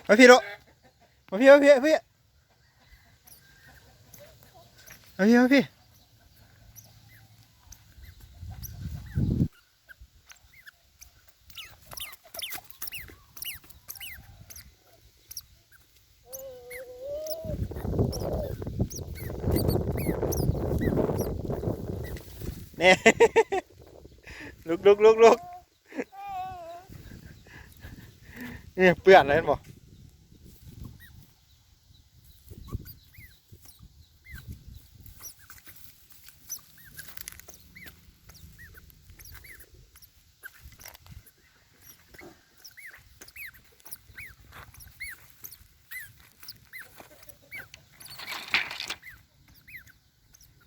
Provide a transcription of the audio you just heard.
ມາພີ່ລູກ ມາພີ່ ມາພີ່ ມາພີ່ ມາພີ່ ມາພີ່. ແນ່ ລຸກ ລຸກ ລຸກ ລຸກ. ນີ້ເປື້ອນແລ້ວ ເຫັນບໍ່?